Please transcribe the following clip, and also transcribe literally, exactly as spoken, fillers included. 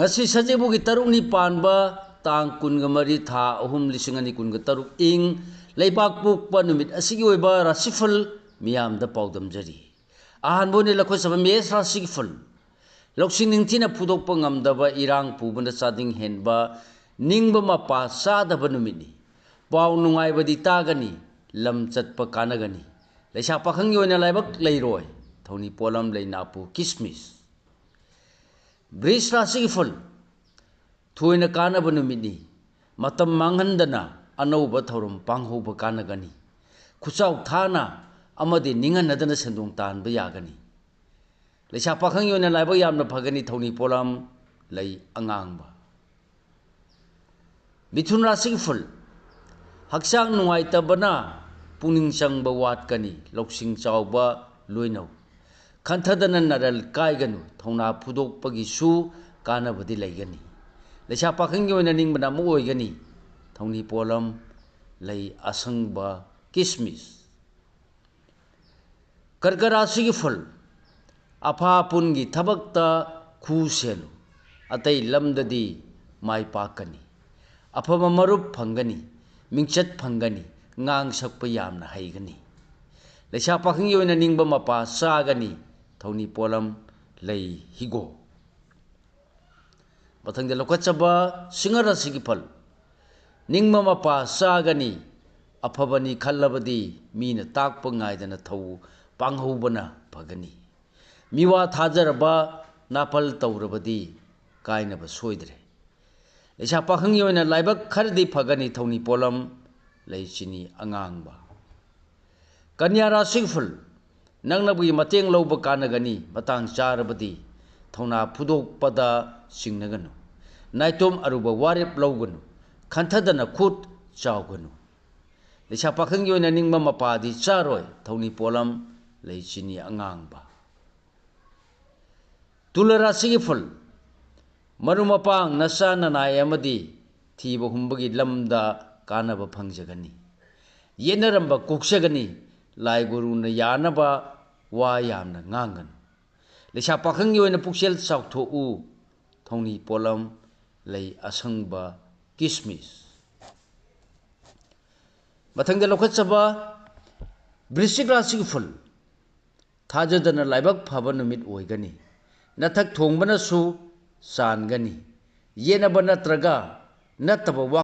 ꯉꯁꯤ ꯁꯖꯤꯕꯨꯒꯤ ꯇꯔꯨꯛꯅꯤ ꯄꯥꯟꯕ, ꯇꯥꯡ ꯀꯨꯟꯒ ꯃꯔꯤ, ꯊꯥ ꯑꯍꯨꯝ, ꯂꯤꯁꯤꯡ ꯑꯅꯤ ꯀꯨꯟꯒ ꯇꯔꯨꯛ ꯏꯪ ꯂꯩꯕꯥꯛ ꯄꯣꯛꯄ ꯅꯨꯃꯤꯠ ꯑꯁꯤꯒꯤ ꯑꯣꯏꯕ ꯔꯥꯁꯤꯐꯜ ꯃꯤꯌꯥꯝꯗ ꯄꯥꯎꯗꯝꯖꯔꯤ꯫ ꯑꯍꯥꯟꯕ ꯑꯣꯏꯅ ꯂꯧꯈꯠꯆꯕ ꯃꯦꯁ ꯔꯥꯁꯤꯒꯤ ꯐꯜ꯫ ꯂꯧꯁꯤꯡ ꯅꯤꯡꯊꯤꯅ ꯐꯨꯗꯣꯛꯄ ꯉꯝꯗꯕ, ꯏꯔꯥꯡ ꯄꯨꯕꯅ ꯆꯥꯗꯤꯡ ꯍꯦꯟꯕ, ꯅꯤꯡꯕ ꯃꯄꯥ ꯆꯥꯗꯕ ꯅꯨꯃꯤꯠꯅꯤ꯫ ꯄꯥꯎ ꯅꯨꯡꯉꯥꯏꯕꯗꯤ ꯇꯥꯒꯅꯤ, ꯂꯝ ꯆꯠꯄ ꯀꯥꯟꯅꯒꯅꯤ꯫ ꯂꯩꯁꯥ ꯄꯥꯈꯪꯒꯤ ꯑꯣꯏꯅ ꯂꯥꯏꯕꯛ ꯂꯩꯔꯣꯏ, ꯊꯧꯅꯤ ꯄꯣꯠꯂꯝ ꯂꯩꯅꯥꯄꯨ ꯀꯤꯁꯃꯤꯁ꯫ ꯕ꯭ꯔꯤꯖ ꯔꯥꯁꯤꯒꯤ ꯐꯜ꯫ ꯊꯣꯏꯅ ꯀꯥꯟꯅꯕ ꯅꯨꯃꯤꯠꯅꯤ꯫ ꯃꯇꯝ ꯃꯥꯡꯍꯟꯗꯅ ꯑꯅꯧꯕ ꯊꯧꯔꯝ ꯄꯥꯡꯍꯧꯕ ꯀꯥꯟꯅꯒꯅꯤ꯫ ꯈꯨꯆꯥꯎ ꯊꯥꯅ ꯑꯃꯗꯤ ꯅꯤꯡꯍꯟꯅꯗꯅ ꯁꯦꯟꯗꯣꯡ ꯇꯥꯟꯕ ꯌꯥꯒꯅꯤ꯫ ꯂꯩꯁꯥ ꯄꯥꯈꯪꯒꯤ ꯑꯣꯏꯅ ꯂꯥꯏꯕꯛ ꯌꯥꯝꯅ ꯐꯒꯅꯤ, ꯊꯧꯅꯤ ꯄꯣꯠꯂꯝ ꯂꯩ ꯑꯉꯥꯡꯕ꯫ ꯃꯤꯊꯨꯟ ꯔꯥꯁꯤꯒꯤ ꯐꯜ꯫ ꯍꯛꯆꯥꯡ ꯅꯨꯡꯉꯥꯏꯇꯕꯅ ꯄꯨꯛꯅꯤꯡ ꯆꯪꯕ ꯋꯥꯠꯀꯅꯤ, ꯂꯧꯁꯤꯡ ꯆꯥꯎꯕ ꯂꯣꯏꯅꯧ꯫ ꯈꯟꯊꯗꯅ ꯅꯔꯜ ꯀꯥꯏꯒꯅꯨ, ꯊꯧꯅꯥ ꯐꯨꯗꯣꯛꯄꯒꯤꯁꯨ ꯀꯥꯟꯅꯕꯗꯤ ꯂꯩꯒꯅꯤ꯫ ꯂꯩꯁꯥ ꯄꯥꯈꯪꯒꯤ ꯑꯣꯏꯅ ꯅꯤꯡꯕꯅ ꯑꯃ ꯑꯣꯏꯒꯅꯤ, ꯊꯧꯅꯤ ꯄꯣꯠꯂꯝ ꯂꯩ ꯑꯁꯪꯕ ꯀꯤꯁꯃꯤꯁ꯫ ꯀꯔꯀ ꯔꯥꯁꯤꯒꯤ ꯐꯜ꯫ ꯑꯐꯥ ꯑꯄꯨꯟꯒꯤ ꯊꯕꯛꯇ ꯈꯨ ꯁꯦꯜꯂꯨ, ꯑꯇꯩ ꯂꯝꯗꯗꯤ ꯃꯥꯏ ꯄꯥꯛꯀꯅꯤ꯫ ꯑꯐꯕ ꯃꯔꯨꯞ ꯐꯪꯒꯅꯤ, ꯃꯤꯡꯆꯠ ꯐꯪꯒꯅꯤ, ꯉꯥꯡ ꯁꯛꯄ ꯌꯥꯝꯅ ꯍꯩꯒꯅꯤ꯫ ꯂꯩꯁꯥ ꯄꯥꯈꯪꯒꯤ ꯑꯣꯏꯅ ꯅꯤꯡꯕ ꯃꯄꯥ ꯆꯥꯒꯅꯤ, ꯊꯧꯅꯤ ꯄꯣꯠꯂꯝ ꯂꯩ ꯍꯤꯒꯣꯛ꯫ ꯃꯊꯪꯗ ꯂꯧꯈꯠꯆꯕ ꯁꯤꯡꯍ ꯔꯥꯁꯤꯒꯤ ꯐꯜ꯫ ꯅꯤꯡꯕ ꯃꯄꯥ ꯆꯥꯒꯅꯤ, ꯑꯐꯕꯅꯤ ꯈꯜꯂꯕꯗꯤ ꯃꯤꯅ ꯇꯥꯛꯄ ꯉꯥꯏꯗꯅ ꯊꯧ ꯄꯥꯡꯍꯧꯕꯅ ꯐꯒꯅꯤ꯫ ꯃꯤꯋꯥ ꯊꯥꯖꯔꯕ ꯅꯥꯄꯜ ꯇꯧꯔꯕꯗꯤ ꯀꯥꯏꯅꯕ ꯁꯣꯏꯗ꯭ꯔꯦ꯫ ꯂꯩꯁꯥ ꯄꯥꯈꯪꯒꯤ ꯑꯣꯏꯅ ꯂꯥꯏꯕꯛ ꯈꯔꯗꯤ ꯐꯒꯅꯤ, ꯊꯧꯅꯤ ꯄꯣꯠꯂꯝ ꯂꯩ ꯆꯤꯅꯤ ꯑꯉꯥꯡꯕ꯫ ꯀꯟꯌꯥ ꯔꯥꯁꯤꯒꯤ ꯐꯜ꯫ ꯅꯛꯅꯕꯒꯤ ꯃꯇꯦꯡ ꯂꯧꯕ ꯀꯥꯟꯅꯒꯅꯤ, ꯃꯇꯥꯡ ꯆꯥꯔꯕꯗꯤ ꯊꯧꯅꯥ ꯐꯨꯗꯣꯛꯄꯗ ꯆꯤꯡꯅꯒꯅꯨ꯫ ꯅꯥꯏꯇꯣꯝ ꯑꯔꯨꯕ ꯋꯥꯔꯦꯞ ꯂꯧꯒꯅꯨ, ꯈꯟꯊꯗꯅ ꯈꯨꯠ ꯆꯥꯎꯒꯅꯨ꯫ ꯂꯩꯁꯥ ꯄꯥꯈꯪꯒꯤ ꯑꯣꯏꯅ ꯅꯤꯡꯕ ꯃꯄꯥꯗꯤ ꯆꯥꯔꯣꯏ, ꯊꯧꯅꯤ ꯄꯣꯠꯂꯝ ꯂꯩ ꯆꯤꯅꯤ ꯑꯉꯥꯡꯕ꯫ ꯇꯨꯂ ꯔꯥꯁꯤꯒꯤ ꯐꯜ꯫ ꯃꯔꯨꯞ ꯃꯄꯥꯡ, ꯅꯆꯥ ꯅꯅꯥꯏ ꯑꯃꯗꯤ ꯊꯤꯕ ꯍꯨꯝꯕꯒꯤ ꯂꯝꯗ ꯀꯥꯟꯅꯕ ꯐꯪꯖꯒꯅꯤ꯫ ꯌꯦꯠꯅꯔꯝꯕ ꯀꯣꯛꯆꯒꯅꯤ, ꯂꯥꯏ ꯒꯨꯔꯨꯅ ꯌꯥꯅꯕ ꯋꯥ ꯌꯥꯝꯅ ꯉꯥꯡꯒꯅꯨ꯫ ꯂꯩꯁꯥ ꯄꯥꯈꯪꯒꯤ ꯑꯣꯏꯅ ꯄꯨꯛꯆꯦꯜ ꯆꯥꯎꯊꯣꯛꯎ, ꯊꯧꯅꯤ ꯄꯣꯠꯂꯝ, ꯂꯩ ꯑꯁꯪꯕ, ꯀꯤꯁꯃꯤꯁ꯫ ꯃꯊꯪꯗ ꯂꯧꯈꯠꯆꯕ ꯕ꯭ꯔꯤꯁꯤꯛ ꯔꯥꯁꯤꯒꯤ ꯐꯨꯜ, ꯊꯥꯖꯗꯅ ꯂꯥꯏꯕꯛ ꯐꯕ ꯅꯨꯃꯤꯠ ꯑꯣꯏꯒꯅꯤ꯫ ꯅꯊꯛ ꯊꯣꯡꯕꯅꯁꯨ ꯆꯥꯟꯒꯅꯤ꯫ ꯌꯦꯠꯅꯕ ꯅꯠꯇ꯭ꯔꯒ ꯅꯠꯇꯕ ꯋꯥ